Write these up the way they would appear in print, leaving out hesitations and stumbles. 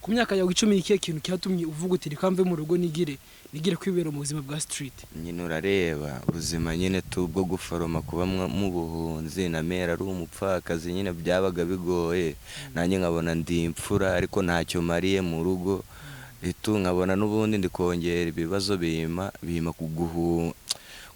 Ku myaka yawe 10, ni ikihe kintu cyatumye uvuga uti: "Reka mve mu rugo, nigire kwibera mu buzima bwa street"? Nyine urareba ubuzima nyine tu bwo guforoma, kuba mu buhunzi na mera ari umupfakazi, nyine byabaga bigoye. Nanjye nkabona ndi imfura ariko ntacyo mariye mu rugo itu, nkabona n'ubundi ndi kongera ibibazo, bima kuguhu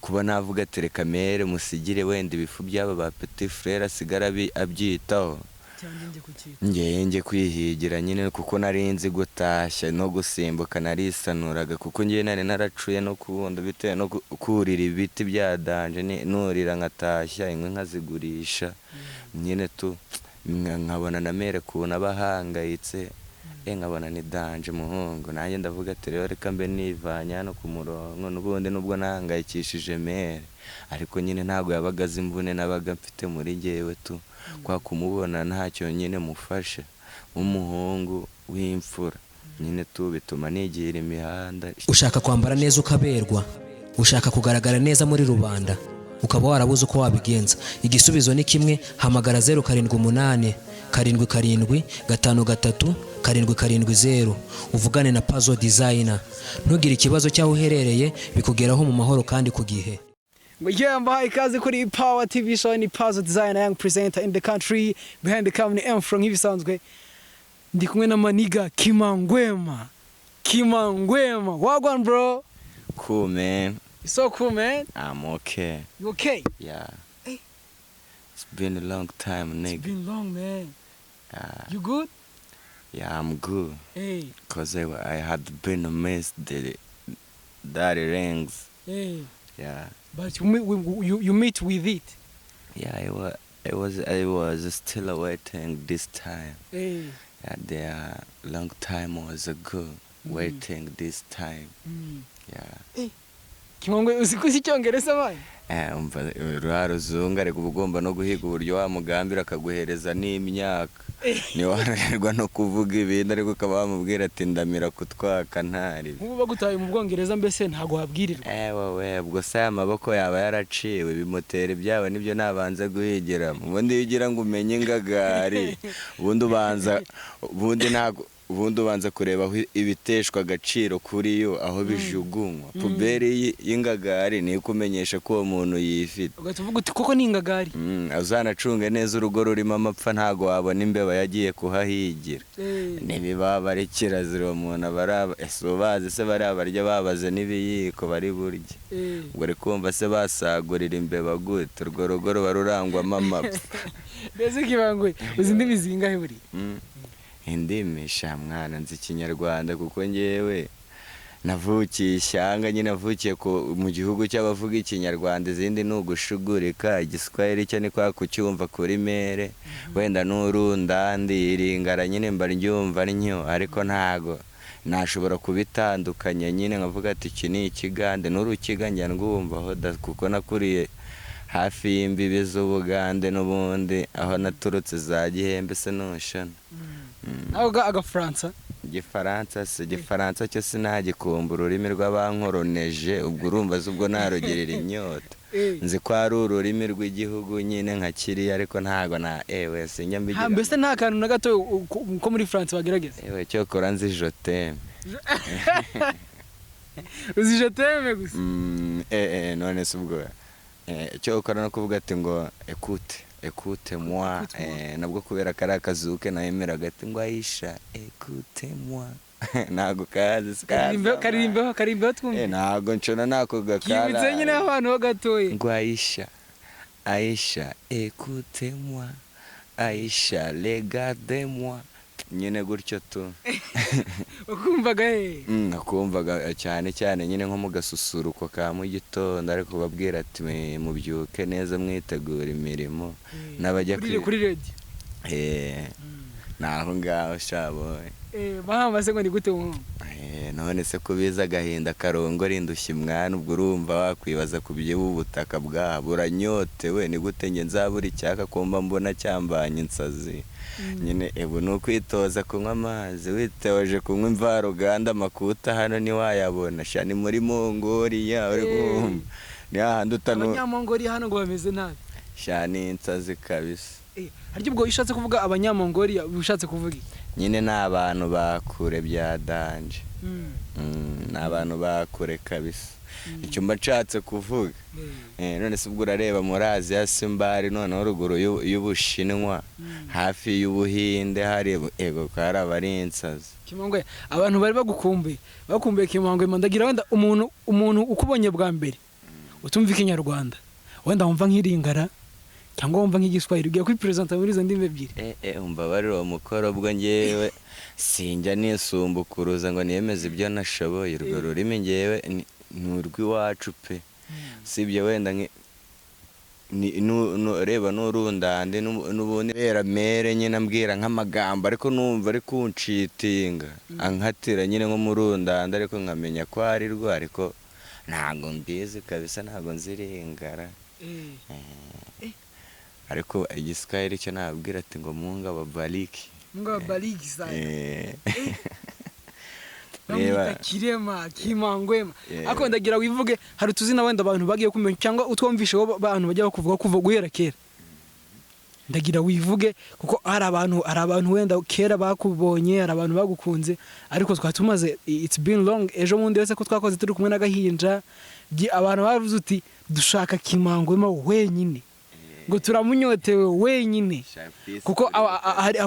kuba navuga ati: "Reka mère musigire wenda ibifu by'aba ba petit frère, asigara abyitaho." Cyangwa njye kucyita. Ngewe njye kwihigira nyine, kuko nari nzi gutashya no gusimbuka, narisanuraga, kuko ngewe nari naracuye no kubunda bitewe no kurira ibiti bya danger, nurira nkatashya inkwi nkazigurisha nyine tu, nkabona na mère ukuntu aba ahangayitse, nkabona ni danger muhungu. Nanjye ndavuga ati: "Rero reka mbe nivanye hano ku murongo." N'ubundi nubwo nahangayikishije mère, ariko nyine ntabwo yabaga azi imvune nabaga mfite muri ngewe tu, kwa kumubona ntacyo nyine mufashe nk'umuhungu w'imfura nyine tu, bituma nigira imihanda. Ushaka kwambara neza ukaberwa, ushaka kugaragara neza muri rubanda, ukaba warabuze uko wabigenza? Igisubizo ni kimwe: hamagara 0787753770, uvugane na Pazo Designer. Ntugire ikibazo cy'aho uherereye, bikugeraho mu mahoro kandi ku gihe. Ngo yeah, mbahaye ikaze kuri Power TV Show. Ni Pazo Designer, young presenter in the country, behind the camera ni M-Fro. Nk'ibisanzwe ndi kumwe na my nigga Kimangwema. Kimangwema, wagwan bro? Cool, man. You so cool, man. I'm okay. You okay? Yeah. Hey. It's been a long time, It's nigga. been long, man. Yeah. You good? Yeah, I'm good. Hey. 'Cause I had been missed the daddy rings. Hey. Yeah. But you meet with it. Yeah, I was still waiting this time. Hey. Yeah, the long time was ago waiting this time. Yeah. Kimangwe, uzi ko uzi icyongereza baye? Umva ruriya ruzungu, ariko uba ugomba no guhiga uburyo wamugambira akaguhereza n'imyaka. Ntiwananirwa no kuvuga ibindi, ariko ukaba wamubwira ati: "Ndamira kutwaka ntari." Nk'ubu bagutaye mu Bwongereza, mbese ntabwo wabwirirwa? Ewe we, ubwo se aya maboko yaba yaraciwe bimutera ibyabo nibyo nabanze guhigiramo. Ubundi iyo ugira ngo umenye ingagari, ubundi ubanza, ubundi ntabwo, ubundi ubanza kureba aho ibiteshwa agaciro kuri yo, aho bijugunywa. Poubelle y'ingagari niyo ikumenyesha ko uwo muntu yifite. Ugahita uvuga uti: "Koko ni ingagari." Uzanacunge neza urugo rurimo amapfa, ntabwo wabona imbeba yagiye kuhahigira. Ntibibaba ari kirazira, uwo muntu aba ari ese ubazi se bariya barya babaze n'ibiyiko bari burye? Ubwo uri kumva se basagurira imbeba gute? Urwo rugo ruba rurangwamo amapfa. Mbese Kibangwe, uzi indimi zingahe buriya? Indimi sha mwana, nzi Ikinyarwanda, kuko ngewe navukiye ishyanga nyine, navukiye mu gihugu cy'abavuga Ikinyarwanda. Izindi ni ugushugurika. Igiswahili cyo ni kwa kucyumva kuri mère, wenda n'urundandi iringara nyine mba ryumva ntyo, ariko ntago nashobora kubitandukanya nyine nkavuga ati: "Iki ni Ikigande." N'urukiga njya ndwumvaho da, kuko nakuriye hafi y'imbibi z'Ubugande, n'ubundi aho naturutse za Gihembe se nushana. Nawe agafaransa? Igifaransa se, Igifaransa cyo sinagikumbura, ururimi rw'abankoroneje. Ubwo urumva se ubwo narugirira inyota? Nzi ko ari ururimi rw'igihugu nyine nka kiriya, ariko ntago na ewe sinjya mbigira. Mbese nta kantu na gato ko muri France bagerageza? Ewe, cyokora nzi "je t'aime". Uzi "je t'aime" gusa? None se ubwo cyokora no kuvuga ati ngo "écoute, écoute moi". Écoute moi. Nabwo kubera kari akazuke nayemeraga ati ngo "Aisha, écoute moi", ntago kazi si kazi. Karirimbeho, karirimbeho twumve. Ntago nshona nako gakara. Kibitse nyine abantu ho gatoya. Ngo "Aisha, Aisha, écoute moi, Aisha, regarde moi", nyine gutyo tu. Ukumvaga he? Nakumvaga cyane cyane nyine nko mu gasusuruko ka mu gitondo, ariko babwira ati: "Mubyuke neza mwitegura imirimo n'abajya Kuri radio. Ni aho ngaho shaboye. Bahamba se ngo ni gute muhungu? None se kubiza agahinda karongora indushyi mwana, ubwo urumva wakwibaza ku by'ubu butaka bwabo uranyotewe? Ni gute njye nzabura icyaka kumba mbona cyambanye insazi nyine? Ubu ni ukwitoza kunywa amazi, witoje kunywa imvaruganda, amakuta hano ntiwayabona sha, ni muri Mongoliya uri kumva, ni hahandi utanu. Abanyamongoliya hano ngo bameze nabi. Sha, ni insazi kabisa. Harya ubwo iyo ushatse kuvuga Abanyamongolia, uba ushatse kuvuga iki? Nyine ni abantu bakure bya danger. Ni abantu bakure kabisa, icyo mba nshatse kuvuga. None se ubwo urareba muri Aziya simbari, noneho ruguru y'Ubushinwa, hafi y'Ubuhinde, hari ego ko hari abari insazi. Kimangwe, abantu bari bagukumbuye, bakumbuye Kimangwe. Ndagira wenda umuntu ukubonye bwa mbere utumva Ikinyarwanda, wenda wumva nk'iringara cyangwa wumva nk'Igiswahili, ugiye kwiperezanta muri izo ndimi ebyiri. Umva, bari uwo mukoro ubwo ngewe sinjya nisumbukuruza ngo niyemeze ibyo nashoboye. Urwo rurimi ngewe ni urw'iwacu pe, usibye wenda reba n'urundande n'ubundi bera mere nyine ambwira nk'amagambo, ariko numva ari kunshitinga, ankatira nyine nko mu rundande, ariko nkamenya ko ari rwo, ariko ntabwo mbizi kabisa, ntabwo nziringara. Ariko Igiswahili cyo nabwira ati ngo "Mungu awabariki." Mungu awabariki sana. Bamwita Kirema Kimangwema. Ariko ndagira wivuge, hari utuzina wenda abantu bagiye kumenya cyangwa utwumvishe wo abantu bajya bakuvuga kuva guhera kera. Ndagira wivuge kuko hari abantu wenda kera bakubonye, hari abantu bagukunze, ariko twari tumaze, it's been long. Ejo bundi wese ko twakoze turi kumwe n'agahinja, abantu bavuze uti dushaka Kimangwema wenyine, ngo turamunyotewe wenyine, kuko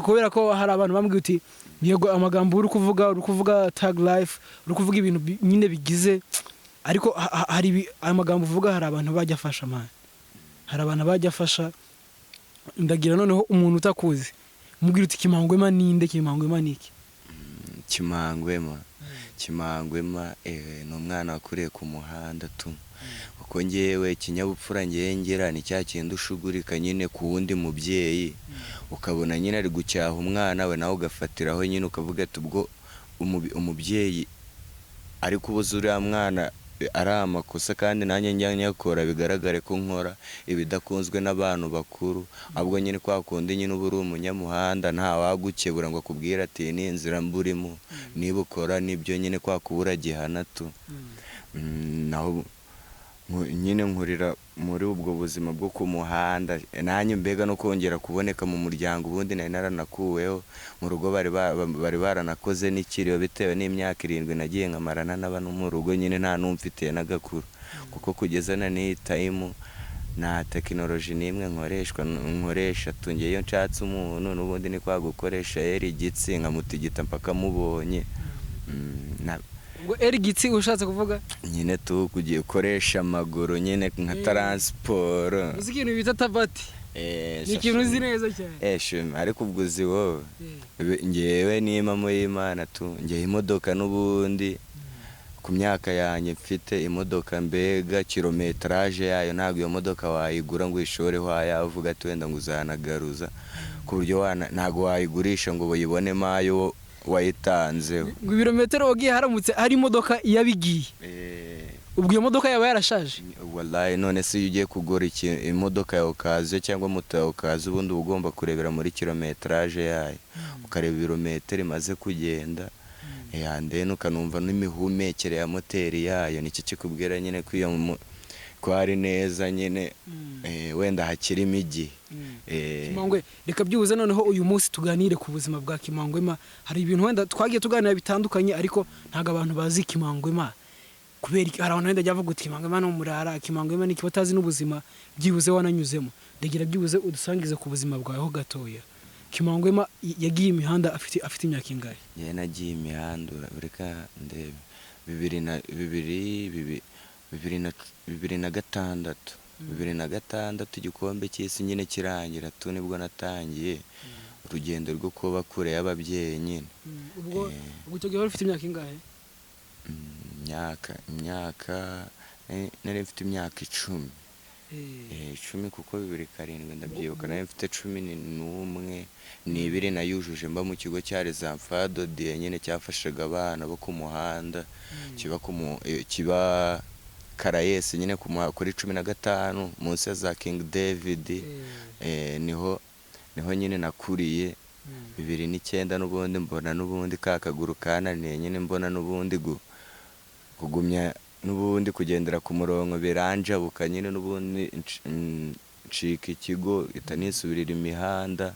kubera ko hari abantu bambwiye uti yego, amagambo uri kuvuga tag life, uri kuvuga ibintu nyine bigize, ariko hari amagambo uvuga, hari abantu bajya afasha man, hari abantu bajya afasha. Ndagira noneho umuntu utakuzi mubwira uti Kimangwema ninde, Kimangwema niki? Kimangwema, Kimangwema ni umwana wakuriye ku muhanda tu, kuko ngewe ikinyabupfura ngewe ngira ni cya kindi ushugurika nyine ku wundi mubyeyi, ukabona nyine ari gucyaha umwana we, nawe ugafatiraho nyine ukavuga ati ubwo umubyeyi ari kubuza uriya mwana ari amakosa, kandi nanjye njya nyakora, bigaragare ko nkora ibidakunzwe n'abantu bakuru. Ahubwo nyine kwa kundi nyine uba uri umunyamuhanda, nta wagukebura ngo akubwire ati iyi ni inzira mburimo, niba ukora nibyo nyine kwa kubura gihana tu. Naho nyine nkurira muri ubwo buzima bwo ku muhanda, nanjye mbega no kongera kuboneka mu muryango. Ubundi nari naranakuweho mu rugo, bari baranakoze n'ikiriyo bitewe n'imyaka 7 nagiye nkamarana n'aba no mu rugo nyine nta n'umfitiye n'agakuru, kuko kugeza na n'iyi time nta tekinoloji n'imwe nkoresha tungiye. Iyo nshatse umuntu n'ubundi ni kwa gukoresha eri igitsi, nkamutigita mpaka mubonye. Ubwo eri gitsi ushatse kuvuga? Nyine tu kugiye ukoresha amaguru nyine nka transport. Uzi ikintu bita tabati? Ni ikintu uzi neza cyane. Shema, ariko ubwo uzi wowe? Ngewe n'impamo y'Imana tu, ngewe imodoka n'ubundi ku myaka yanjye mfite imodoka, mbega kilométrage yayo, ntabwo iyo modoka wayigura ngo uyishoreho ayawe uvuga ati wenda ngo uzanagaruza, ku buryo ntabwo wayigurisha ngo uyibonemo ayo wayitanzeho. Ngo ibirometero wagiye, haramutse hari imodoka yabigiye, ubwo iyo modoka yaba yarashaje. Wallahi, none se iyo ugiye kugura imodoka ya occasion cyangwa moto ya occasion, ubundi uba ugomba kurebera muri kilométrage yayo, ukareba ibirometero imaze kugenda, and ukanumva n'imihumekere ya moteri yayo, nicyo kikubwira nyine ko iyo ko ari neza nyine, wenda hakirimo igihe. Kimangwe, reka byibuze noneho uyu munsi tuganire ku buzima bwa Kimangwema. Hari ibintu wenda twagiye tuganira bitandukanye, ariko ntabwo abantu bazi Kimangwema. Kubera iki? Hari abantu wenda bajya bavuga uti Kimangwema ni umurara, Kimangwema ni iki, batazi n'ubuzima byibuze wananyuzemo. Ndagira byibuze udusangize ku buzima bwawe ho gatoya. Kimangwema yagiye imihanda afite imyaka ingahe? Njyewe nagiye imihanda, reka ndebe, bibiri na bibiri 2006, 2006 igikombe cy'isi nyine kirangira tu, nibwo natangiye urugendo rwo kuba kure y'ababyeyi nyine. Ubwo icyo gihe wari ufite imyaka ingahe? Imyaka nari mfite imyaka 10. 10, kuko 2007 ndabyibuka nari mfite 11, n'ibiri nayujuje mba mu kigo cya Les Enfants de Dieu nyine, cyafashaga abana bo ku muhanda, kiba Caraes nyine kuri 15 munsi ya za King David. Niho nyine nakuriye. 2009 n'ubundi mbona n'ubundi ka kaguru kananiye nyine, mbona n'ubundi kugumya n'ubundi kugendera ku murongo biranjabuka nyine, n'ubundi ncika ikigo, ita nisubirira imihanda.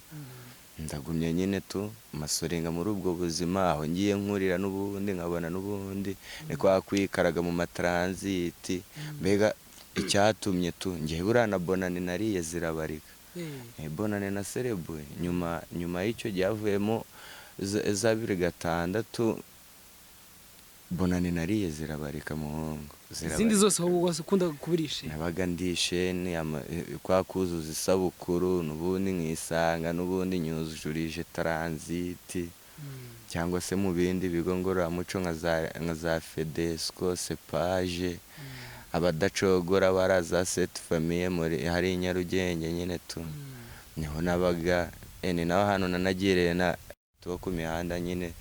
Ndagumya nyine tu masorenga muri ubwo buzima, aho ngiye nkurira n'ubundi nkabona n'ubundi ni kwa kwikaraga mu matransit. Mbega icyatumye tu ngewe buriya na bonane nariye zirabarika. Bonane na serebuye nyuma y'icyo gihe havuyemo za 2006, bonane nariye zirabarika muhungu. Izindi Zirabarika. zose wowe wakundaga kubirisha? Nabaga ndishene kwa kuzuza isabukuru, n'ubundi nkisanga n'ubundi nyuzurije transit, cyangwa se mu bindi bigo ngororamuco nka za Fedesco, Sepaje, abadacogora bara za Sainte Famille muri hari i Nyarugenge nyine tu niho nabaga. Ni naho hantu nanagiriye na tuba ku mihanda nyine,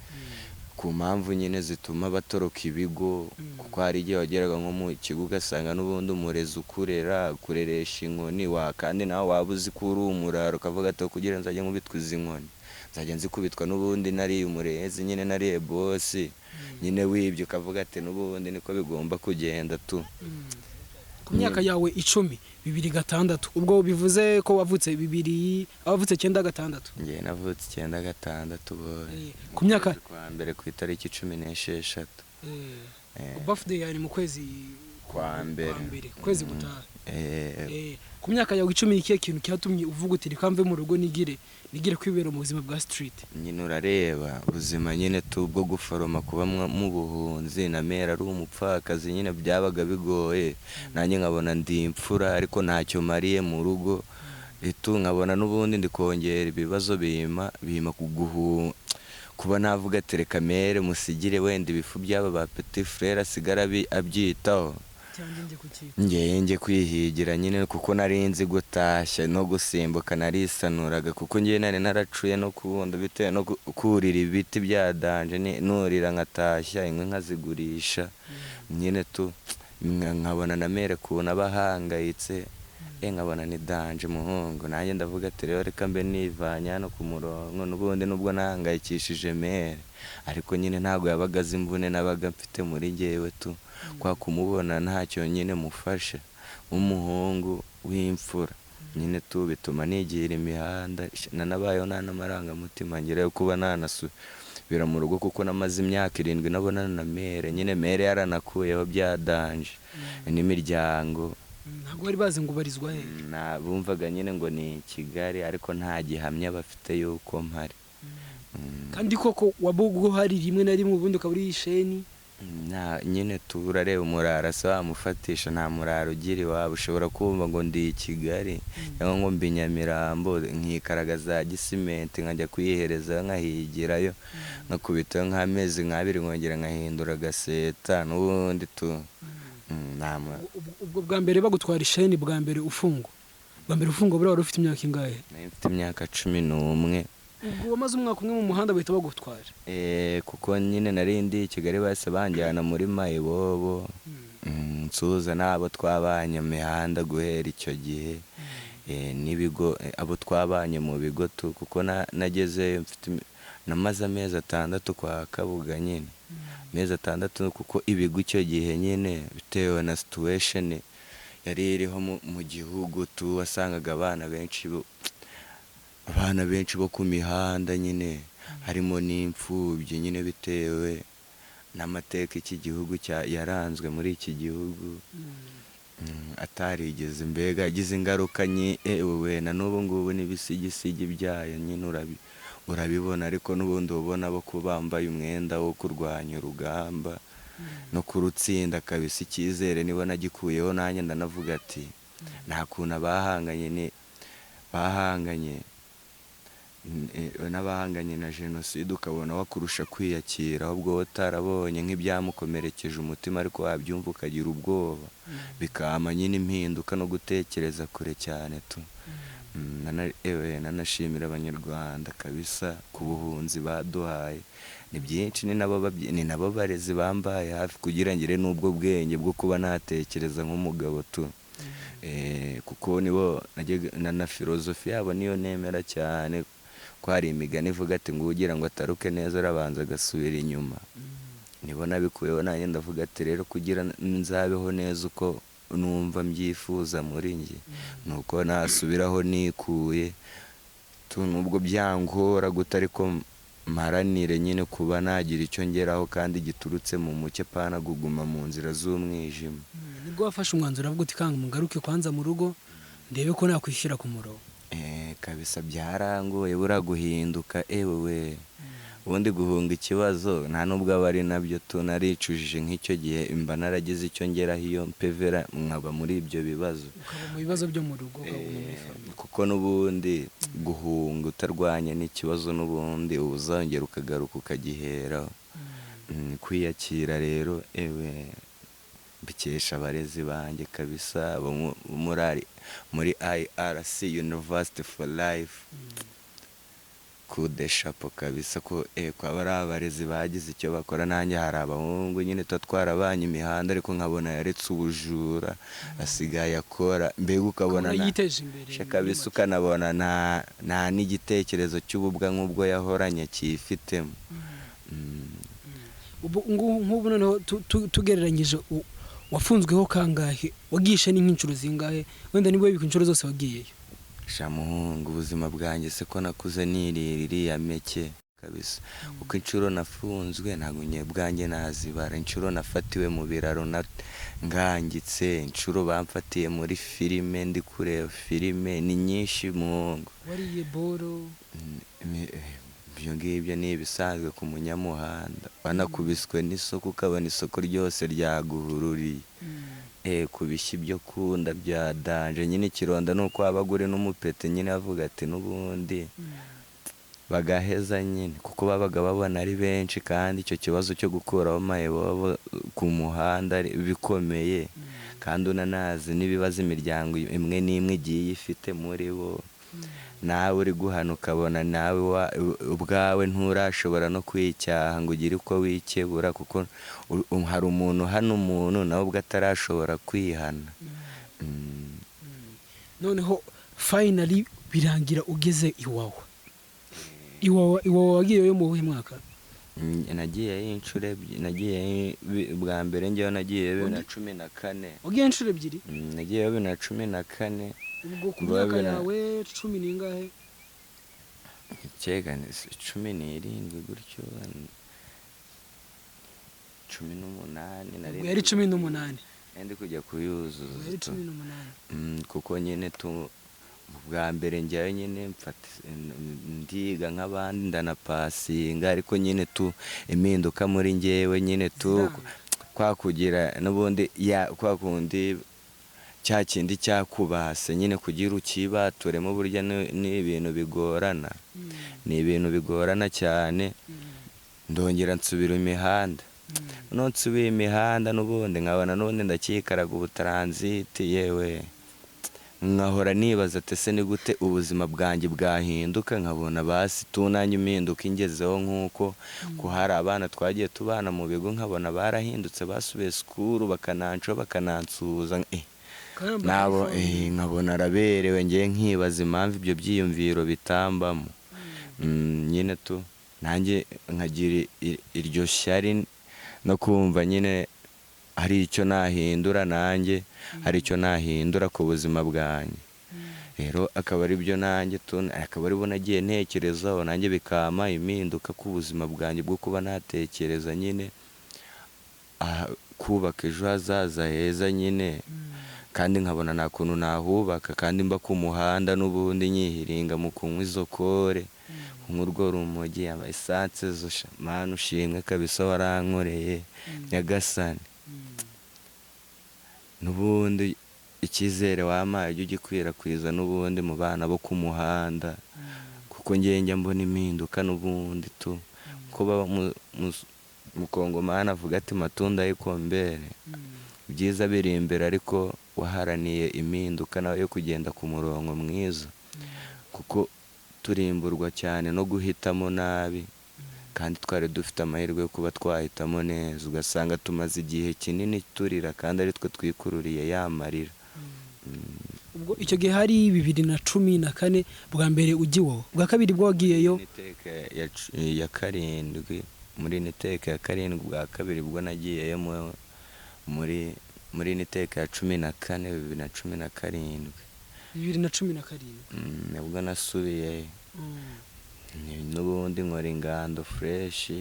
ku mpamvu nyine zituma batoroka ibigo, kuko hari igihe wageraga nko mu kigo ugasanga n'ubundi umurezi ukurera akureresha inkoni wa, kandi nawe waba uzi ko uri umuraro ukavuga ati kugira nzajye nkubitwa izi nkoni, nzajya nzikubitwa n'ubundi nariye umurezi nyine, nariye bosi nyine wibye, ukavuga ati n'ubundi niko bigomba kugenda tu. Ku myaka yawe 10, 2006, ubwo bivuze ko wavutse bibiri, wavutse 96? Njye navutse 96 boy. Ku myaka Kwa mbere ku itariki 16. Birthday yawe ni mu kwezi Kwa mbere. Kwa mbere, kwezi gutaha. Ku myaka yawe 10, ikihe kintu cyatumye uvuga uti reka mve mu rugo nigire kwibera mu buzima bwa street? Nyine urareba ubuzima nyine tu bwo guforoma, kuba mu buhunzi na mera ari umupfakazi nyine byabaga bigoye, nanjye nkabona ndi imfura ariko ntacyo mariye mu rugo itu, nkabona n'ubundi ndi kongera ibibazo bima kuba navuga ati reka mere musigire wenda ibifu by'aba ba petit frere asigara abyitaho, Cyangwa njye kuki? Ngewe njye kwihigira nyine, kuko nari nzi gutashya no gusimbuka, narisanuraga kuko ngewe nari naracuye no kubunda bitewe no kurira ibiti bya danger, nurira nkatashya inkwi nkazigurisha nyine tu, nkabona na mere ukuntu aba ahangayitse, nkabona ni danger muhungu. Nanjye ndavuga ati rero reka mbe nivanye hano ku murongo, n'ubundi nubwo nahangayikishije mere ariko nyine ntabwo yabaga azi imvune nabaga mfite muri njyewe tu, kwa kumubona ntacyo nyine mufashe nk'umuhungu w'imfura nyine tu, bituma nigira imihanda. Nanabayeho nta n'amarangamutima ngira yo kuba nanasubira mu rugo, kuko namaze imyaka 7 nabonana na mere nyine, mere yaranakuyeho bya danger n'imiryango. Ntabwo bari bazi ngo ubarizwa he? Na bumvaga nyine ngo ni i Kigali, ariko nta gihamya bafite yuko mpari. Kandi koko wabugu hari rimwe na rimwe ubundi ukaba uri isheni? Na nyine tu urareba umurara se wamufatisha, nta murara ugira iwabo. Ushobora kumva ngo ndi i Kigali cyangwa ngo mbi Nyamirambo, nkikaragaza Gisimenti nkajya kwihereza nkahigirayo, nkakubitayo nk'amezi nk'abiri nkongera nkahindura agaseta n'ubundi tu. Nta Ubwo bwa mbere bagutwara isheni, bwa mbere ufungwa, bwa mbere ufungwa buriya wari ufite imyaka ingahe? Nari mfite imyaka 11. Ubwo wamaze umwaka umwe mu muhanda bahita bagutwara? Kuko nyine nari ndi i Kigali bahise banjyana muri Mayibobo, nsuhuza n'abo twabanye mu mihanda guhera icyo gihe, n'ibigo, abo twabanye mu bigo tu, kuko nagezeyo mfite namaze amezi 6 kwa Kabuga nyine, amezi 6, kuko ibigo icyo gihe nyine bitewe na situation yari iriho mu gihugu tu, wasangaga abana benshi bo ku mihanda nyine harimo n'imfubyi nyine bitewe n'amateka iki gihugu yaranzwe muri iki gihugu, atarigeze mbega yagize ingaruka ewe na n'ubu ngubu n'ibisigisigi byayo nyine urabibona, ariko n'ubundi ubona bo kuba bambaye umwenda wo kurwanya urugamba no kurutsinda kabisa. Icyizere niba nagikuyeho nanjye ndanavuga ati nta kuntu abahanganye ni bahanganye n'abahanganye na jenoside ukabona wakurusha kwiyakira, ahubwo wowe utarabonye nk'ibyamukomerekeje umutima, ariko wabyumva ukagira ubwoba, bikama nyine impinduka no gutekereza kure cyane tu. Ewe, nanashimira abanyarwanda kabisa ku buhunzi baduhaye, ni byinshi, ni nabo barezi bambaye hafi kugira ngire n'ubwo bwenge bwo kuba natekereza nk'umugabo tu. Kuko nibo na filozofi yabo niyo nemera cyane, ko hari imigani ivuga ati ngo ugira ngo ataruke neza arabanza agasubira inyuma. Nibo nabikuyeho nanjye ndavuga ati rero kugira nzabeho neza uko numva mbyifuza muri njye, nuko nasubiraho nikuye tu, nubwo byangora gute, ariko mparanire nyine kuba nagira icyo ngeraho kandi giturutse mu mucyo, apana kuguma mu nzira z'umwijima. Nibwo wafashe umwanzuro avuga uti kanga mugaruke kwanza mu rugo ndebe ko nakwishyira ku murongo. Kabisa byarangoye buriya guhinduka, ewe we, ubundi guhunga ikibazo nta nubwo aba ari nabyo tu. Naricujije nk'icyo gihe mba naragize icyo ngeraho iyo mpevera nkaba muri ibyo bibazo, ukaba mu bibazo byo mu rugo, ukaguma muri famille. Kuko n'ubundi guhunga utarwanya n'ikibazo n'ubundi uba uzongera ukagaruka ukagiheraho. Kwiyakira rero, ewe, mbikesha abarezi banjye kabisa bo muri IRC University for Life, kudeshapo kabisa, ko kwaba ari abarezi bagize icyo bakora. Nanjye hari abahungu nyine tuba twarabanye imihanda, ariko nkabona yaretse ubujura, asigaye akora, mbega ukabona ukabona yiteje imbere sha muri kabisa, make. Ukanabona nta n'igitekerezo cy'ububwa nk'ubwo yahoranye cyifitemo. Ubu nk'ubu noneho tugereranyije, wafunzweho kangahe? Wagishe ni nk'inshuro zingahe? Wenda niba wibuka inshuro zose wagiyeyo. Sha muhungu, ubuzima bwanjye se ko nakuze nirira iriya meke kabisa, kuko inshuro nafunzwe ntabwo njye bwanjye nazibara, inshuro nafatiwe mu biraro ngangitse, inshuro bamfatiye muri filime ndi kureba filime ni nyinshi muhungu. Wariye boro? Ibyo ngibyo ni ibisanzwe ku munyamuhanda, wanakubiswe n'isoko ukabona isoko ryose ryaguhururiye, kubishya ibyo kunda bya danger nyine. Ikironda ni uko waba uri n'umupete nyine avuga ati n'ubundi bagaheza nyine, kuko babaga babona ari benshi, kandi icyo kibazo cyo gukuraho mayibobo ku muhanda bikomeye, kandi unanazi n'ibibazo imiryango imwe n'imwe igiye ifite muri bo, nawe uri guhana ukabona nawe ubwawe nturashobora no kwicyaha ngo ugire uko wikebura, kuko hari umuntu hano, umuntu nawe ubwo atarashobora kwihana. Noneho finally birangira ugeze Iwawa. Iwawa wagiyeyo mu wuhe mwaka? Nagiyeyo inshuro ebyiri. Nagiyeyo bwa mbere, njyewe nagiyeyo 2014. Wagiye inshuro ebyiri? Nagiyeyo 2014. Ubwo ku Ubwo myaka bibiri yawe cumi n'ingahe? Kega ni 17 gutyo, 18 nari. Ubwo yari 18. Nari ndi kujya kuyuzuza. Ubwo yari 18. Kuko nyine tu bwa mbere njyayo nyine mfata ndiga nk'abandi, ndanapasinga, ariko nyine tu impinduka muri njyewe nyine tu Ziranga. Kwa kugira n'ubundi ya kwa kundi cya kindi cyakubase nyine kugira ukibaturemo, burya ni ibintu bigorana, ni ibintu bigorana cyane. Ndongera nsubira imihanda. Noneho nsubiye imihanda n'ubundi nkabona n'ubundi ndakikaraga ubutaransiti, yewe, nkahora nibaza ati ese ni gute ubuzima bwanjye bwahinduka, nkabona basi tunanjye impinduka ingezeho, nk'uko ko hari abana twagiye tubana mu bigo nkabona barahindutse, basubiye school, bakanancaho, bakanansuhuza, nabo nkabona araberewe, ngewe nkibaza impamvu ibyo byiyumviro bitambamo. Nyine tu nanjye nkagira iryo shyari no kumva nyine hari icyo nahindura, nanjye hari icyo nahindura ku buzima bwanjye. Rero akaba ari byo nanjye tu akaba ari bo nagiye ntekerezaho, nanjye bikampa impinduka ku buzima bwanjye bwo kuba natekereza nyine kubaka ejo hazaza heza nyine, kandi nkabona nta kuntu nahubaka kandi mba ku muhanda n'ubundi nyihiringa mu kunywa izo kore, kunywa urwo rumogi, ama essence zo. Sha Mana ushimwe kabisa, warankoreye Nyagasani. N'ubundi icyizere wampaye ujye ugikwirakwiza n'ubundi mu bana bo ku muhanda, kuko ngewe njya mbona impinduka n'ubundi tu ko baba mukongomani avuga ati matunda y'ikombere, ibyiza biri imbere, ariko waharaniye impinduka nawe yo kugenda ku murongo mwiza, kuko turimburwa cyane no guhitamo nabi kandi twari dufite amahirwe yo kuba twahitamo neza, ugasanga tumaze igihe kinini turira kandi ari twe twikururiye ya marira. Ubwo icyo gihe hari 2014 bwa mbere ujya Iwawa, bwa kabiri bwo wagiyeyo? Niteke ya karindwi, muri niteke ya karindwi bwa kabiri bwo nagiyeyo muri Muri niteka ya 14, 2017. 2017. Nibwo nasubiyeyo. N'ubundi nkora ingando fresh,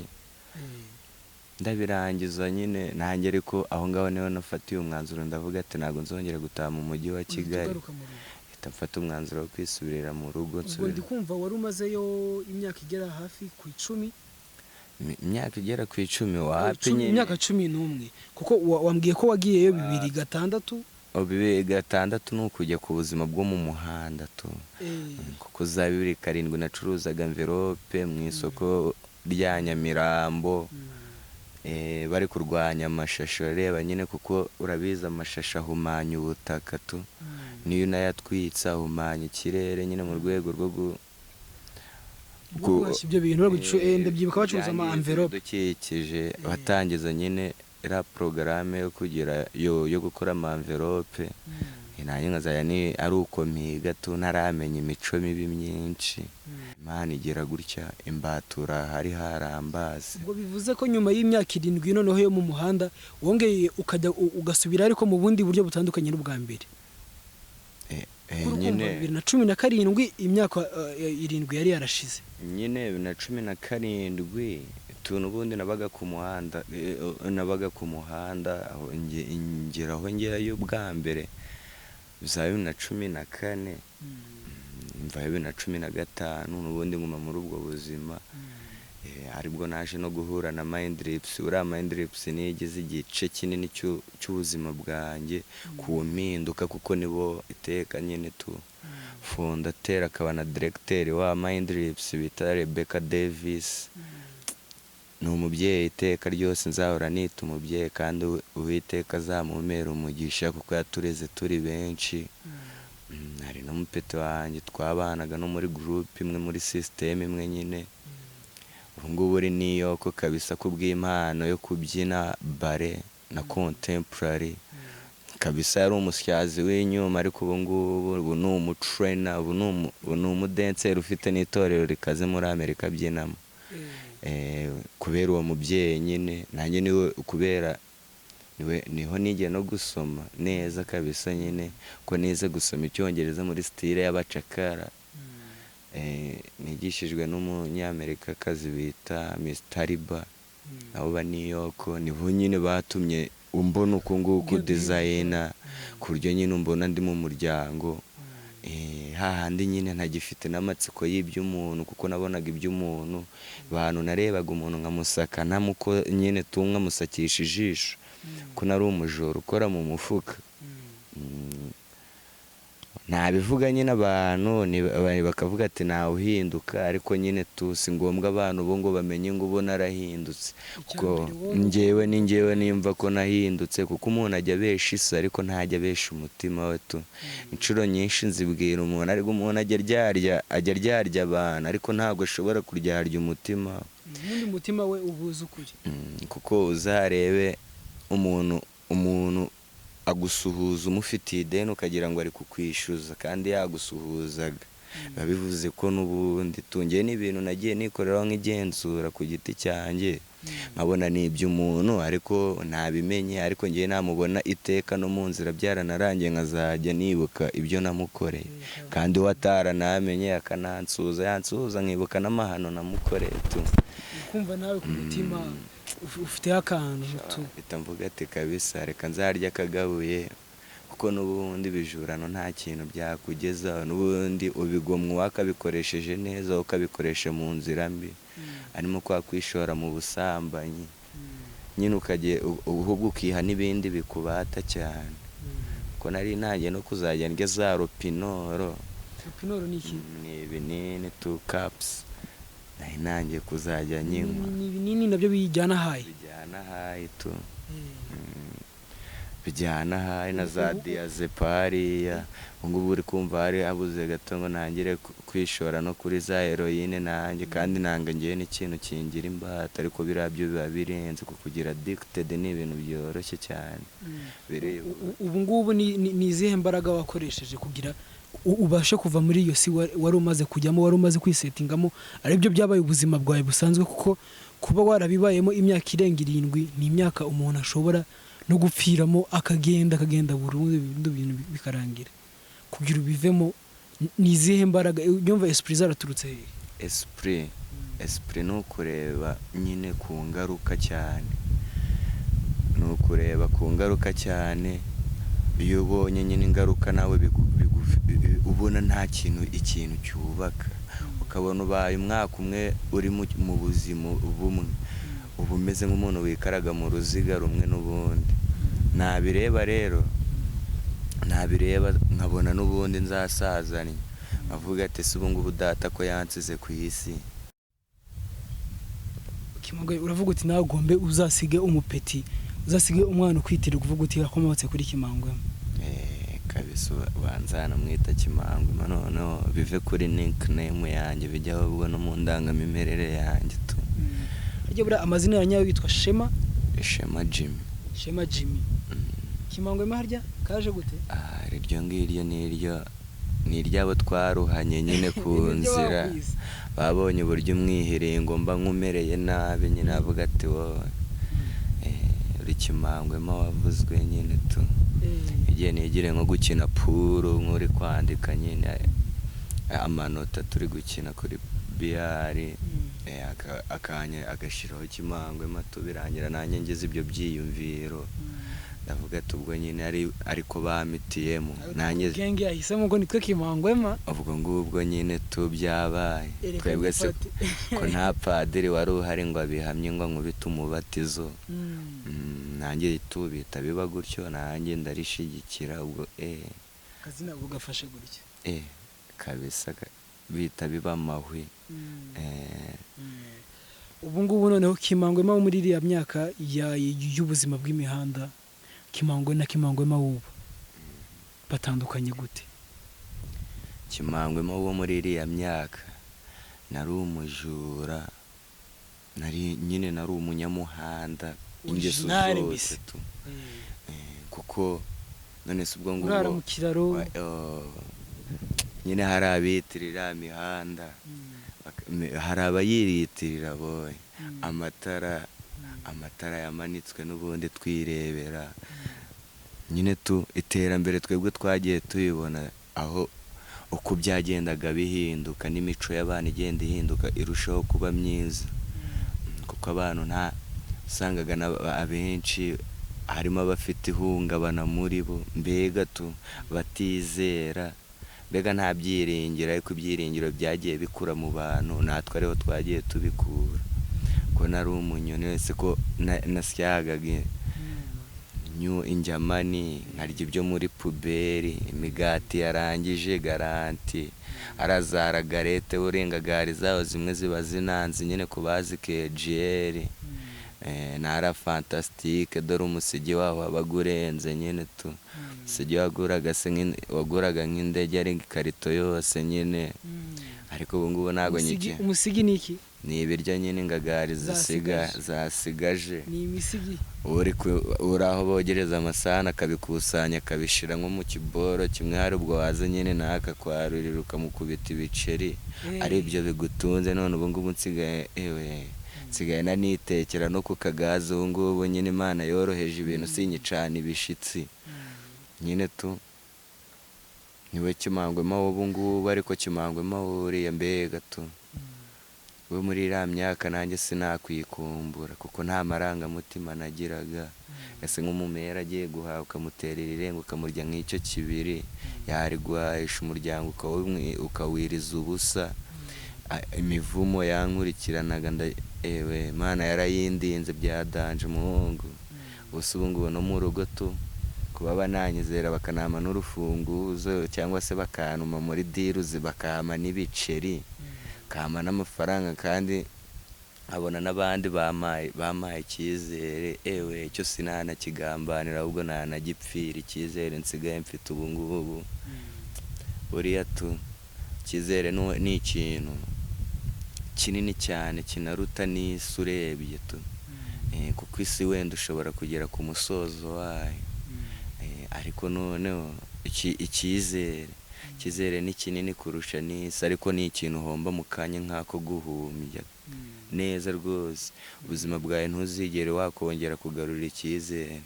ndabirangiza nyine nanjye. Ariko aho ngaho niho nafatiye umwanzuro, ndavuga ati ntabwo nzongera gutaha mu mujyi wa Uhita Kigali. ugaruka mu rugo. Mpita mfata umwanzuro wo kwisubirira mu rugo. Ubwo Nsubira ndi kumva wari umazeyo imyaka igera hafi ku 10. Imyaka igera ku 10, wapi. Nyine Imyaka 11, kuko wambwiye ko wagiyeyo 2006. Oh, 2006 ni ukujya ku buzima bwo mu muhanda tu. Kuko za 2007 nacuruzaga envelope mu isoko rya Nyamirambo. Bari kurwanya amashashi, urareba nyine, kuko urabizi amashashi ahumanya ubutaka tu. Niyo unayatwitse ahumanya ikirere nyine, mu rwego rwo Rwo guhashya ibyo bintu bari ndabyibuka bacuruza ama byangiza envelope. ibidukikije. Batangiza nyine iriya porogaramu yo kugira yo gukora ama envelope. Nanjye nkazajya ni ari uko mpiga tu, ntaramenya imico mibi myinshi. Imana igira gutya imbatura hari harambaze. Ubwo bivuze ko nyuma y'imyaka 7 noneho yo mu muhanda wongeye ukajya ugasubira, ariko mu bundi buryo butandukanye n'ubwa mbere. Kuko urumva Nyine 2017, imyaka 7 yari yarashize. Nyine 2017 utuntu ubundi nabaga ku muhanda, nabaga ku muhanda aho ngera aho ngerayo bwa mbere za 2014, mva 2015, n'ubundi nguma muri ubwo buzima. Aribwo naje no guhura na Mind Lips. Uriya Mind Lips niyo igize igice kinini cy'ubuzima bwanjye ku mpinduka, kuko nibo iteka nyine tu fondateur akaba na directeur wa Mind Lips bita Rebecca Davis. Ni umubyeyi iteka ryose nzahora nita umubyeyi, kandi Uwiteka azamumpera umugisha kuko yatureze turi benshi. Hari n'umupeti wanjye twabanaga no muri groupe imwe, muri système imwe nyine, ubu ngubu uri New York kabisa, kubw'impano yo kubyina ballet na contemporary kabisa. Yari umusyazi w'inyuma, ariko ubu ngubu ubu ni umutrainer, ubu ni umudenseri ufite n'itorero rikaze muri Amerika abyinamo. Kubera uwo mubyeyi nyine nanjye niwe, kubera niwe niho nigiye no gusoma neza kabisa nyine, ko nize gusoma icyongereza muri style y'abacakara. Nigishijwe n'umunyamerikakazi bita Miss Tariba, nabo ba New York. Nibo nyine batumye umbona uku nguku designer, ku buryo nyine umbona ndi mu muryango. Hahandi nyine ntagifite n'amatsiko y'iby'umuntu, kuko nabonaga iby'umuntu, bantu narebaga umuntu nkamusaka ntamuko nyine tu, nkamusakisha ijisho ko nari umujura ukora mu mufuka. Nabivuga nyine abantu bakavuga ati ntawe uhinduka, ariko nyine tu si ngombwa abantu bo ngo bamenye ngo ubu narahindutse, kuko Icya mbere wowe njyewe ni njyewe nimva ko nahindutse, kuko umuntu ajya abesha isi ariko ntajya abesha umutima we tu. Inshuro nyinshi nzibwira umuntu, ariko umuntu ajya aryarya abantu, ariko ntabwo ashobora kuryarya umutima we. Ubundi umutima we ubuze ukuri. Kuko uzarebe umuntu agusuhuza umufitiye ideni, ukagira ngo ari kukwishyuza kandi yagusuhuzaga, biba bivuze ko n'ubundi tungiye n'ibintu nagiye nikoreraho nk'igenzura ku giti cyanjye, nkabona ni iby'umuntu ariko ntabimenye, ariko ngewe namubona iteka no mu nzira byaranarangiye, nkazajya nibuka ibyo namukoreye, kandi we ataranamenye akanansuhuza, yansuhuza nkibuka n'amahano namukoreye tu. Ukumva nawe ku mutima ufiteho akantu tu. Mpita mvuga ati kabisa reka nzarya akagabuye, kuko n'ubundi ibijurano nta kintu byakugezaho, n'ubundi ubigomwa wakabikoresheje neza, ukabikoresha mu nzira mbi, harimo kwa kwishora mu busambanyi nyine, ukajya ahubwo ukiha n'ibindi bikubata cyane, ko nari ntangiye no kuzajya ndya za Rohypnol. Rohypnol ni iki? Ni ibinini tu, caps, nari ntangiye kuzajya nyinywa. Ni ibinini nabyo bijyana high? Bijyana high tu. Bijyana high na za diazepam hariya. Ubu ngubu uri kumva hari habuze gato ngo ntangire kwishora no kuri za heroine nanjye, kandi nanga ngewe n'ikintu kingira imbata, ariko biriya byo biba birenze, kukugira addicted ni ibintu byoroshye cyane. Birihuta. Ubu ngubu ni izihe mbaraga wakoresheje kugira ubashe kuva muri iyo si wari umaze kujyamo, wari umaze kwisetingamo, aribyo byabaye ubuzima bwawe busanzwe? Kuko kuba warabibayemo imyaka irenga 7 ni imyaka umuntu ashobora no gupfiramo, akagenda akagenda burundu, ibindi bintu bikarangira. Kugira ubivemo ni izihe mbaraga? Yumva esprit zaraturutse hehe? Esprit ni ukureba nyine ku ngaruka cyane, ni ukureba ku ngaruka cyane. Iyo ubonye nyine ingaruka nawe ubona nta kintu, ikintu cyubaka, ukabona ubaye umwaka umwe uri mu buzima bumwe, uba umeze nk'umuntu wikaraga mu ruziga rumwe n'ubundi. Nabireba rero, nabireba nkabona n'ubundi nzasazanye, nkavuga ati: "Se ubu ngubu data ko yansize ku isi?" Kimangwe, uravuga uti nawe ugombe uzasige umupeti, uzasige umwana ukwitirwa, uvuga uti yakomotse kuri Kimangwe. Eh, kabisa, ubanza namwita Kimangwe, noneho bive kuri nickname yanjye, bijya ahubwo no mu ndangamimerere yanjye tu. Harya buriya amazina ya nyayo yitwa Shema? Shema Jimmy. Shema Jimmy. Kimangwe harya kaje gute? Ah, iryo ngiryo ni iryo, ni iry'abo twaruhanye nyine ku Niryo nzira. bakwise. Babonye uburyo umwihiringo mba nkumereye nabi nyine, avuga ati: "Wowe uri Kimangwema wavuzwe nyine tu." Igihe nigire nko gukina pool, nk'uri kwandika nyine amanota turi gukina kuri biyari, akanya agashyiraho Kimangwema tu, birangira nanjye ngize ibyo byiyumviro, ndavuga ati ubwo nyine ari ariko bamitiyemo nanjye. Genge yahisemo ngo nitwe Kimangwema. Ubwo ngubwo nyine tu byabaye. Ereka Twebwe se ngufate. ko nta padiri wari uhari ngo abihamye ngo ankubite umubatizo? Nanjye tu bihita biba gutyo, nanjye ndarishigikira ubwo. Akazina ubwo gafashe gutya. Kabisa, bihita biba amahwi. Ubu ngubu noneho Kimangwema wo muri iriya myaka y'ubuzima bw'imihanda, Kimangwe na Kimangwema w'ubu batandukanye gute? Kimangwema wo muri iriya myaka nari umujura, nari nyine nari umunyamuhanda, ingeso Original zose mbese. tu. Kuko none se ubwo ngubwo Urara mu kiraro. Nyine hari abitirira imihanda, hari abayiyitirira boy, amatara yamanitswe n'ubundi twirebera nyine tu. Iterambere twebwe twagiye tuyibona aho uko byagendaga bihinduka, n'imico y'abantu igenda ihinduka irushaho kuba myiza, kuko abantu nta usangaga abenshi harimo abafite ihungabana muri bo, mbega tu batizera, mbega nta byiringiro. Ariko ibyiringiro byagiye bikura mu bantu, natwe ariho twagiye tubikura, ko nari umunyoni wese, ko nasyagaga injyamani, nkarya ibyo muri poubelle, imigati yarangije garantie, arazara galette urenga gari zaho zimwe ziba zinanze nyine ku bazi kejiyeri, nara fantastique. Dore umusigi waho wabaga urenze nyine tu, umusigi waguraga se waguraga nk'indege, ari ikarito yose nyine, ariko ubu ngubu ntabwo nyiki. Umusigi ni iki? Ni ibiryo nyine ingagari zisiga. Zasigaje. Zasigaje. Ni imisigi. Uri aho bogereza amasahani, akabikusanya akabishyira nko mu kiboro kimwe, hari ubwo waza nyine nawe akakwarurira ukamukubita ibiceri, ari ibyo bigutunze. None ubu ngubu nsigaye, ewe, nsigaye nanitekera no ku kagazi. Ubu ngubu nyine Imana yoroheje ibintu, sinyicana ibishitsi nyine tu. Niwe Kimangwema w'ubu ngubu, ariko Kimangwema wuriya mbega tu we muri iriya myaka nanjye sinakwikumbura, kuko nta marangamutima nagiraga. Ese nk'umumera agiye guhaha ukamuterera irenga, ukamurya nk'icyo kibiri, yariguhahisha umuryango ukawiriza ubusa. Imivumo yankurikiranaga ewe Imana yarayindinze bya danger umuhungu. Gusa ubu ngubu no mu rugo tu, kuba bananyizera bakanampa n'urufunguzo, cyangwa se bakantuma muri deals, bakampa n'ibiceri, kampa n'amafaranga, kandi nkabona n'abandi bampaye icyizere, ewe icyo sinanakigambanira, ahubwo nanagipfira. Icyizere nsigaye mfite ubu ngubu, buriya tu icyizere ni ikintu kinini cyane kinaruta n'isi urebye tu. Kuko isi wenda ushobora kugera ku musozo wayo, ariko noneho icyizere ni kinini kurusha n'isi, ariko ni ikintu uhomba mu kanya nk'ako guhumbya neza rwose. Ubuzima bwawe ntuzigere wakongera kugarura icyizere.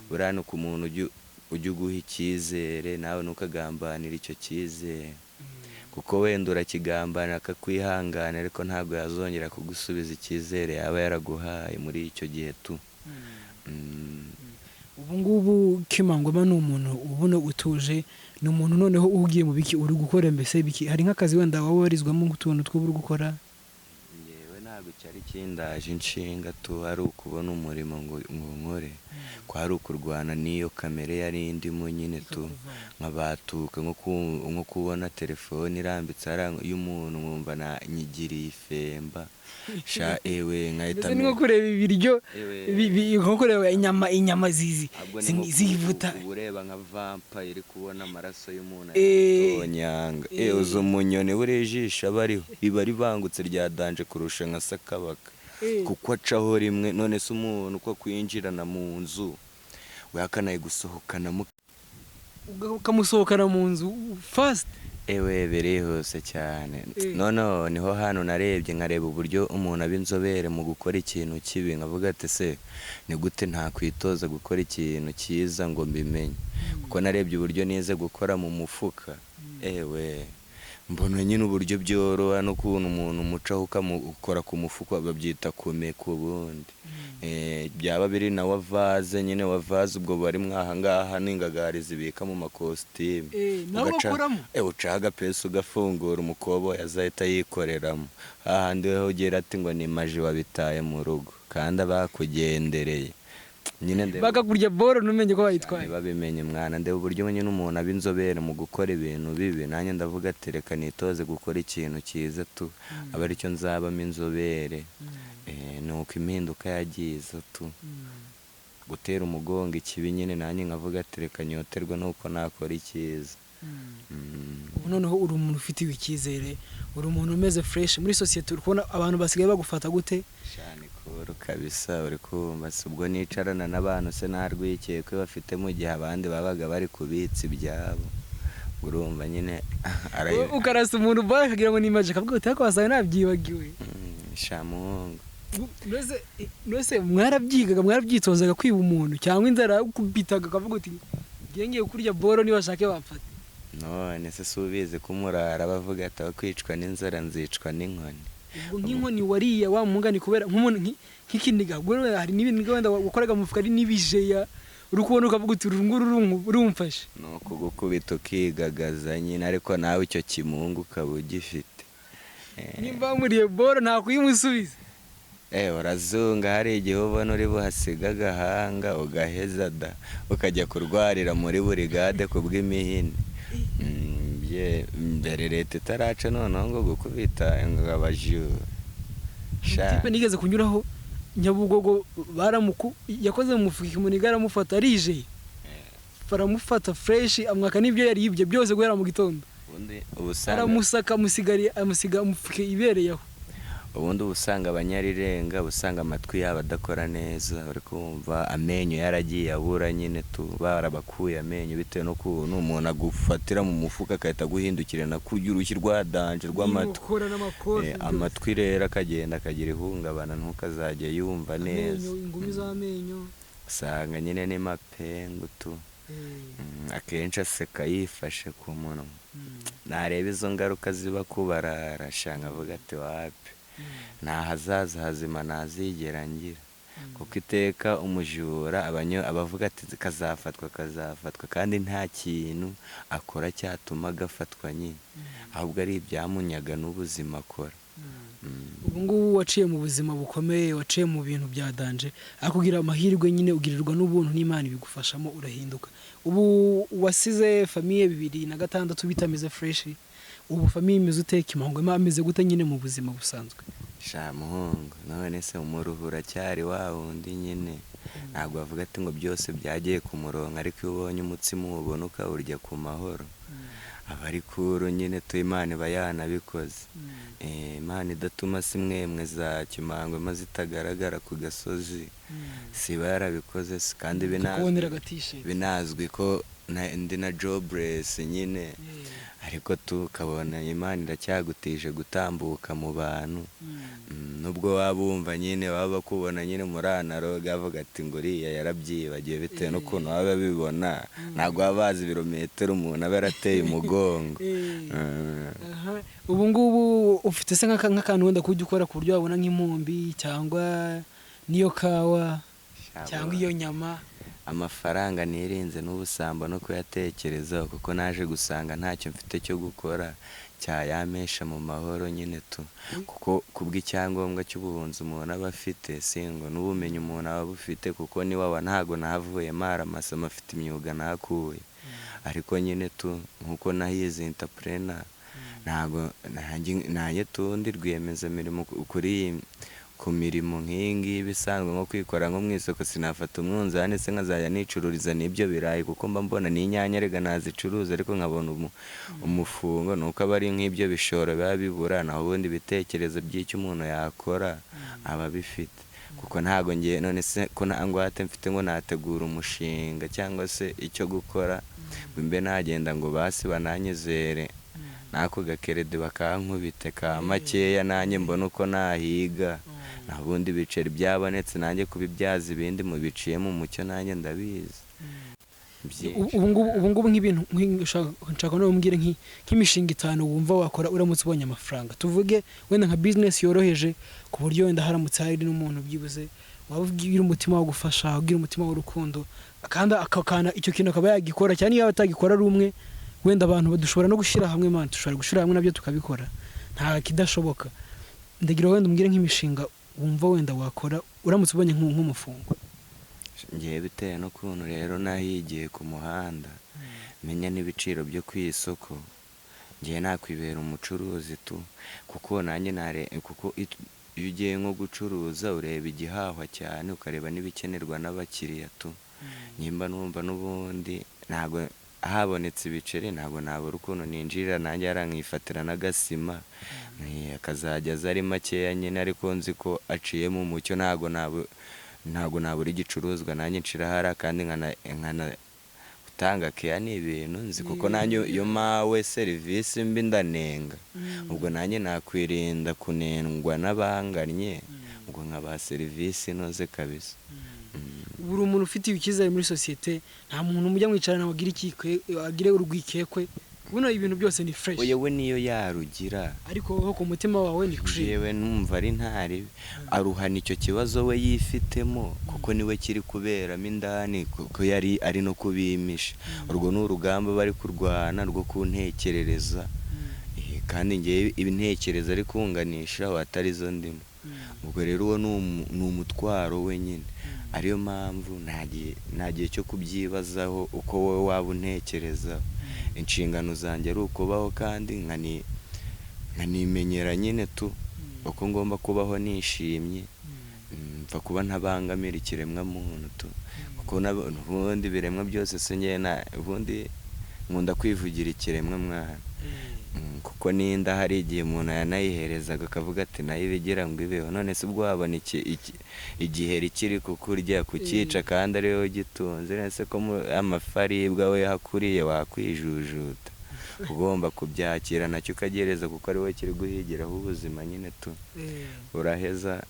Buriya ni ku muntu ujya uguha icyizere, nawe ntukagambanire icyo cyizere, kuko wenda urakigambanira akakwihangana, ariko ntabwo yazongera kugusubiza icyizere yaba yaraguhaye muri icyo gihe tu. Ubu ngubu Kimangwema ni umuntu ubona utuje, ni umuntu noneho uhugiye mu biki, uri gukora mbese biki? Hari nk'akazi wenda waba wabarizwamo, nk'utuntu tw'ubu uri gukora? Njyewe ntabwo cyari kindaje inshinga tu ari ukubona umurimo ngo nkore, ko ari ukurwana n'iyo kamere yari indimo nyine tu, nkabatuka nko kubona telefone irambitse hariya y'umuntu, nkumva nyigiriye ifemba sha, ewe, nkahita Mbese ni nko kureba ibiryo, Ewe. nko kureba inyama zizi Ahubwo ni nko zivuta. Uba ureba nka vampire iri kubona amaraso y'umuntu atonyanga. Uzi umunyoni buriya ijisho aba ariho riba ribangutse rya danger kurusha nka sakabaka, kuko acaho rimwe. None se umuntu uko kwinjirana mu nzu wehakanaye gusohokanamo? Ukamusohokana mu nzu fast. Ewe, birihuse cyane. Noneho niho hantu narebye, nkareba uburyo umuntu aba inzobere mu gukora ikintu kibi, nkavuga ati: "Se ni gute ntakwitoza gukora ikintu cyiza ngo mbimenye?" Kuko narebye uburyo nize gukora mu mufuka, ewe, mbona nyine uburyo byoroha n'ukuntu umuntu umucaho ukamukora ku mufuka, babyita kumeka ubundi. Byaba biri na wavaze nyine, wavaze ubwo bari mwaha ngaha n'ingagari zibika mu makositimu. Nawe bakoramo? Ucaho agapesi ugafungura, umukoboyi azahita yikoreramo hahandi weho ugera ati ngo ni maji wabitaye mu rugo, kandi abakugendereye nyine ndeba Bakakurya boro ntumenye ko bayitwaye. Babimenye mwana. Ndeba uburyo nyine umuntu aba inzobere mu gukora ibintu bibi, nanjye ndavuga ati: "Reka nitoze gukora ikintu cyiza tu, aba aricyo nzabamo inzobere." Ni uko impinduka yagiye iza tu, gutera umugongo ikibi nyine, nanjye nkavuga ati: "Reka nyoterwe nuko nakora icyiza." Ubu noneho uri umuntu ufitiwe icyizere, uri umuntu umeze fresh muri sosiyete. Uri kubona abantu basigaye bagufata gute? Shani kuru kabisa, uri kumva si ubwo nicarana n'abantu se nta rwikekwe bafite, mu gihe abandi babaga bari kubitsa ibyabo, urumva nyine Ukarasa umuntu bora akagira ngo ni magic, akavuga uti: "Ariko wasanga nabyibagiwe." Sha muhungu. Mbese mwarabyigaga, mwarabyitozaga kwiba umuntu, cyangwa inzara yakubitaga akavuga uti: "Ngiye kurya boro, nibashake bamfate"? None se si ubizi ko umurara bavuga ati: "Aho kwicwa n'inzara nzicwa n'inkoni"? Ubwo nk'inkoni wariye wa mungani, kubera nk'umuntu nk'ikiniga, ubwo rero hari n'ibindi wenda wakoraga mu mufuka, ari n'ibijeya uri kubona ukavuga uti: "Uru nguru rumfashe." Ni ukugukubita ukigagaza nyine, ariko nawe icyo kimungu ukaba ugifite. Nimba wamuriye boro nta kuyimusubiza. Urazunga, hari igihe ubona uri buhasiga agahanga ugaheza da, ukajya kurwarira muri burigade ku bw'imihini. Mbere leta itaraca noneho ngo gukubita ngo abajura. Sha. Tipe nigeze kunyuraho Nyabugogo, baramuku yakoze mu mufuka, ikimuniga aramufata arije, baramufata fresh, amwaka n'ibyo yari yibye byose guhera mu gitondo. Ubundi uba usanga Aramusaka, amusigariye, amusiga umufuka ibereye aho. Ubundi uba usanga abanyarirenga, uba usanga amatwi yabo adakora neza, uri kumva, amenyo yaragiye abura nyine tu, barabakuye amenyo bitewe n'ukuntu umuntu agufatira mu mufuka agahita aguhindukirana kurya urushyi rwa danger rw'amatwi. Inkokora n'amakofi byose. Amatwi rero akagenda akagira ihungabana, ntukazajya yumva neza. Amenyo, ingumi z'amenyo. Usanga nyine ni mapengu tu. Akenshi aseka yifashe ku munwa. Nareba izo ngaruka ziba kubarara shanga, avuga ati: "Wapi, nta hazaza hazima ntazigera ngira," kuko iteka umujura abavuga ati: "Kazafatwa, kazafatwa," kandi nta kintu akora cyatuma agafatwa nyine, ahubwo ari ibyamunyaga n'ubuzima akora. Ubu ngubu waciye mu buzima bukomeye, waciye mu bintu bya danger, ariko ugira amahirwe nyine, ugirirwa n'ubuntu n'Imana ibigufashamo, urahinduka. Ubu wasize famille 2006 bitameze fresh, ubu famille imeze ute? Kimangwema ameze gute nyine mu buzima busanzwe? Sha muhungu, none se umuruhu uracyari wa wundi nyine, ntabwo bavuga ati ngo byose byagiye ku murongo, ariko iyo ubonye umutsima uwubona ukawurya ku mahoro, aba ari kuru nyine tu, Imana iba yanabikoze. Imana idatuma si mwemwe za Kimangwema zitagaragara ku gasozi siba yarabikoze se, kandi Tukubonera agatisheti. binazwi ko ndi na jobless nyine, ariko tukabona Imana iracyagutije gutambuka mu bantu. Nubwo waba wumva nyine baba bakubona nyine muri analogue, avuga ati ngo uriya yarabyibagiwe, bitewe n'ukuntu baba babibona. Ntabwo baba bazi ibirometero umuntu aba yarateye umugongo. Aha. Ubu ngubu ufite se nk'akantu wenda kujya ukora ku buryo wabona nk'impumbi cyangwa n'iyo kawa cyangwa iyo nyama? Amafaranga nirinze n'ubusambo no kuyatekerezaho, kuko naje gusanga ntacyo mfite cyo gukora cyayampesha mu mahoro nyine tu, kuko kubw'icyangombwa cy'ubuhunzi umuntu aba afite, singo n'ubumenyi umuntu aba abufite, kuko niwaba ntago nahavuye mara amasomo, afite imyuga nahakuye. Ariko nyine tu, nkuko nahize entrepreneur, ntago nanjye tundi rwiyemezamirimo kuri iyi ku mirimo nk'iyi ngiyi isanzwe, nko kwikora nko mu isoko. Sinafata umunzani se nkazajya nicururiza n'ibyo birayi, kuko mba mbona n'inyanya rega nazicuruza, ariko nkabona umufungo ni uko aba ari nk'ibyo bishoro biba bibura. Naho ubundi ibitekerezo by'icyo umuntu yakora aba abifite, kuko ntago ngiye none se ko nta ngwate mfite ngo nategura umushinga cyangwa se icyo gukora ngo mbe nagenda ngo basi bananyizere n'ako gakerede bakankubite ka makeya, nanjye mbona uko nahiga. Nta bundi biceri byabonetse nanjye kubibyaza ibindi mu biciye mu mucyo, nanjye ndabizi byinshi. Ubu ngubu nk'ibintu nshaka no umbwire nk'imishinga 5 wumva wakora uramutse ubonye amafaranga, tuvuge wenda nka business yoroheje, ku buryo wenda haramutse hari n'umuntu byibuze waba ugira umutima wo gufasha, ugira umutima w'urukundo, kandi akakana icyo kintu akaba yagikora, cyane iyo yaba atagikora ari umwe, wenda abantu dushobora no gushyira hamwe, man, dushobora gushyira hamwe nabyo tukabikora, nta kidashoboka. Ndagira wenda umbwire nk'imishinga wumva wenda wakora uramutse ubonye nk'umufungo. Ngewe bitewe n'ukuntu rero nahigiye ku muhanda, menya n'ibiciro byo ku isoko, ngewe nakwibera umucuruzi tu, kuko nanjye nare kuko iyo ugiye nko gucuruza ureba igihahwa cyane, ukareba n'ibikenerwa n'abakiriya tu. Nimba numva n'ubundi ntabwo habonetse ibiceri, ntabwo nabura ukuntu ninjirira nanjye yarankifatira n'agasima. Akazajya aza ari makeya nyine, ariko nzi ko aciye mu mucyo. Ntabwo nabura igicuruzwa nanjye nshira hariya, kandi nkana gutanga keya ni ibintu nzi, kuko nanjye iyo mpawe serivisi mbi ndanenga. Ubwo nanjye nakwirinda kunengwa n'abangannye, ubwo nkabaha serivisi inoze kabisa. Buri umuntu ufitiye icyizere muri sosiyete, nta muntu mujya mwicarana ngo agire ikikwe, agire urwikekwe, buno ibintu byose ni fresh. Oya, we niyo yarugira. Ariko wowe ku mutima wawe ni clean. Yewe, numva ari ntari aruhana icyo kibazo we yifitemo, kuko niwe kiri kuberamo indani, kuko yari ari no kubimisha. Urwo ni urugamba bari kurwana rwo kuntekerereza. Kandi ngewe ibintekerezo ari kunganisha atari zo ndimo. Ubwo rero uwo ni umutwaro we nyine, ariyo mpamvu nta gihe cyo kubyibazaho uko wowe waba untekerezaho. Inshingano zanjye ari ukubaho, kandi nkanimenyera nyine tu uko ngomba kubaho nishimye, mva kuba ntabangamira ikiremwamuntu tu, kuko ubundi ibiremwa byose se njyewe ubundi nkunda kwivugira ikiremwa mwana. Kuko ninda hari igihe umuntu yanayiherezaga akavuga ati nayo ibigira ngo ibeho. None se ubwo wabona igiheri kiri kukurya kucyica kandi ari wowe ugitunze? None se ko amafi aribwa, we hakuriye wakwijujuta? Ugomba kubyakira nacyo ukagereza, kuko ari wowe kiri guhigiraho ubuzima nyine tu. Uraheza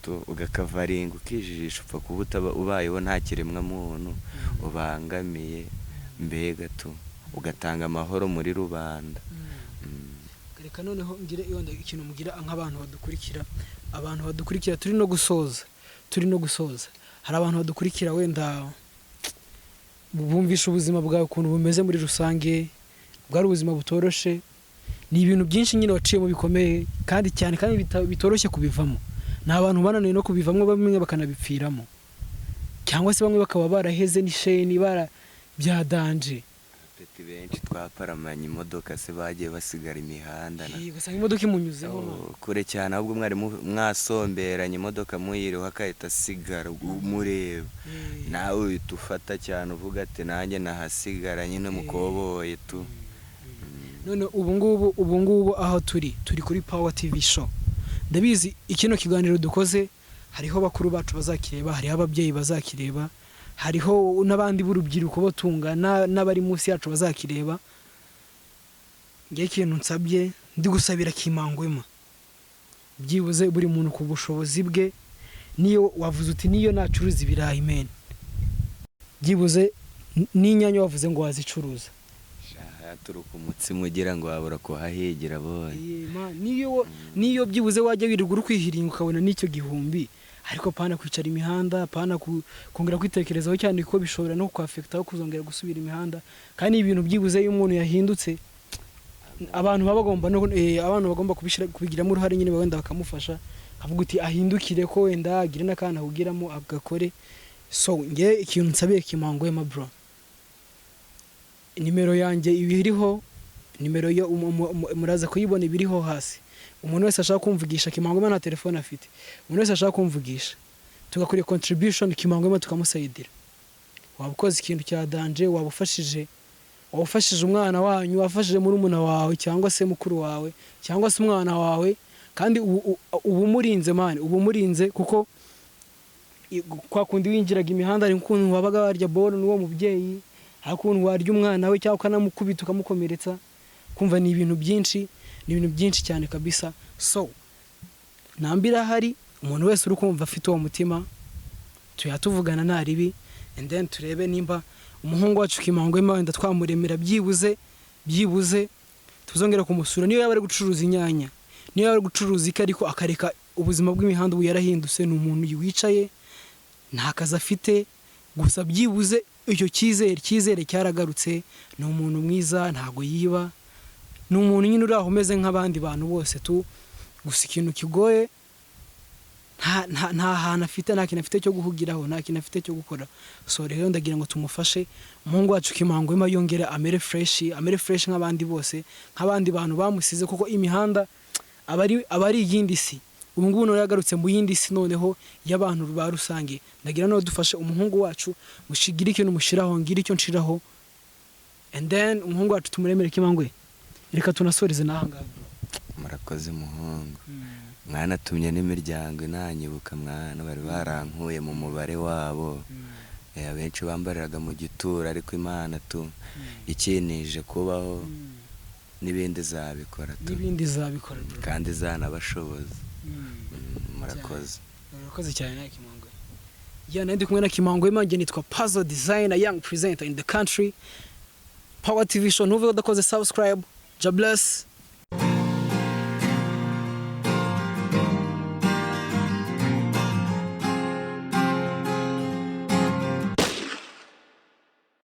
tu ugakavaringa, ukijijisha, upfa kuba utaba ubayeho nta kiremwa muntu ubangamiye, mbega tu ugatanga amahoro muri rubanda. Reka noneho ngire wenda ikintu mugira nk'abantu badukurikira, abantu badukurikira, turi no gusoza. Hari abantu badukurikira wenda bumvisha ubuzima bwawe ukuntu bumeze muri rusange, bwari ubuzima butoroshe, ni ibintu byinshi nyine waciyemo bikomeye kandi cyane, kandi bitoroshye kubivamo. Ni abantu bananiwe no kubivamo, bamwe bakanabipfiramo, cyangwa se bamwe bakaba baraheze n'isheni bara byadanje. Peti benshi twaparamanye imodoka se bagiye basigara imihanda Ugasanga imodoka imunyuzeho. Oh, kure cyane, ahubwo mwari mwasomberanye imodoka muyiriho akahita asigara umureba, nawe uhita ufata cyane uvuga ati nanjye nahasigara nyine mukoboye tu. None ubu ngubu aho turi kuri Power TV Show, ndabizi ikino kiganiro dukoze hariho bakuru bacu bazakireba, hariho ababyeyi bazakireba, hariho n'abandi b'urubyiruko bo tungana n'abari munsi yacu bazakireba. Ngiye ikintu nsabye, ndi gusabira Kimangwema. Byibuze buri muntu ku bushobozi bwe, niyo wavuze uti niyo nacuruza ibirayi, man, byibuze n'inyanya wavuze ngo wazicuruza. Haturuka umutsima ugira ngo wabura kuhahigira boye. Eh, man, niyo byibuze wajya wirirwa uri kwihiringa ukabona n'icyo gihumbi, ariko pana kwicara imihanda, pana kongera kwitekerezaho cyane, kuko bishobora no kwaffectaho kuzongera gusubira imihanda. Kandi ibintu byibuze iyo umuntu yahindutse, abantu baba bagomba no abantu bagomba kubigiramo uruhare nyine, wenda bakamufasha, akavuga uti ahindukire, ko wenda agire n'akantu ahugiramo agakore. So nge ikintu nsabiye Kimangwema, bro, nimero yanjye ibiriho, nimero yo muraza kuyibona, ibiriho hasi. Umuntu wese ashaka kumvugisha, Kimangwema nta telefone afite, umuntu wese ashaka kumvugisha tugakora contribution, Kimangwema tukamusayidira, waba ukoze ikintu cya danger, waba ufashije umwana wanyu, wafashije murumuna wawe cyangwa se mukuru wawe cyangwa se umwana wawe. Kandi uba umurinze, man, uba umurinze, kuko kwa kundi winjiraga imihanda, hari ukuntu wabaga warya boro n'uwo mubyeyi, hari ukuntu warya umwana we cyangwa ukanamukubita ukamukomeretsa. Kumva ni ibintu byinshi, ni ibintu byinshi cyane kabisa. So namba irahari, umuntu wese uri kumva afite uwo mutima, tuya tuvugana nta ribi, and then turebe nimba umuhungu wacu Kimangwema wenda twamuremera, byibuze tuzongera kumusura, niyo yaba ari gucuruza inyanya, niyo yaba ari gucuruza iki, ariko akareka ubuzima bw'imihanda. Ubu yarahindutse, ni umuntu wicaye, nta kazi afite, gusa byibuze icyo cyizere cyaragarutse. Ni umuntu mwiza, ntago yiba, ni umuntu nyine uri aho umeze nk'abandi bantu bose tu. Gusa ikintu kigoye, nta hantu afite, nta kintu afite cyo guhugiraho, nta kintu afite cyo gukora. So rero ndagira ngo tumufashe umuhungu wacu Kimangwema, yongere amere fresh, amere fresh nk'abandi bose, nk'abandi bantu bamusize, kuko imihanda aba ari iyindi si. Ubu ngubu noneho yagarutse mu yindi si noneho y'abantu ba rusange. Ndagira no dufashe umuhungu wacu, mushigire ikintu mushyiraho, ngire icyo nshiraho, and then umuhungu wacu tumuremere. Kimangwe, reka tunasoreze n'aha ngaha, bro. Murakoze muhungu, mwanatumye n'imiryango inanyibuka mwana, bari barankuye mu mubare wabo. Abenshi bambariraga mu gituro, ariko Imana tu ikinije kubaho, n'ibindi zabikora tu. N'ibindi zabikora, bro. Kandi zanabashoboza. Murakoze. Urakoze cyane nawe, Kimangwe. Ya, nari ndi kumwe na Kimangwe, njye nitwa Puzzle Designer, young presenter in the country. Power TV Show, ntuve udakoze subscribe. God bless.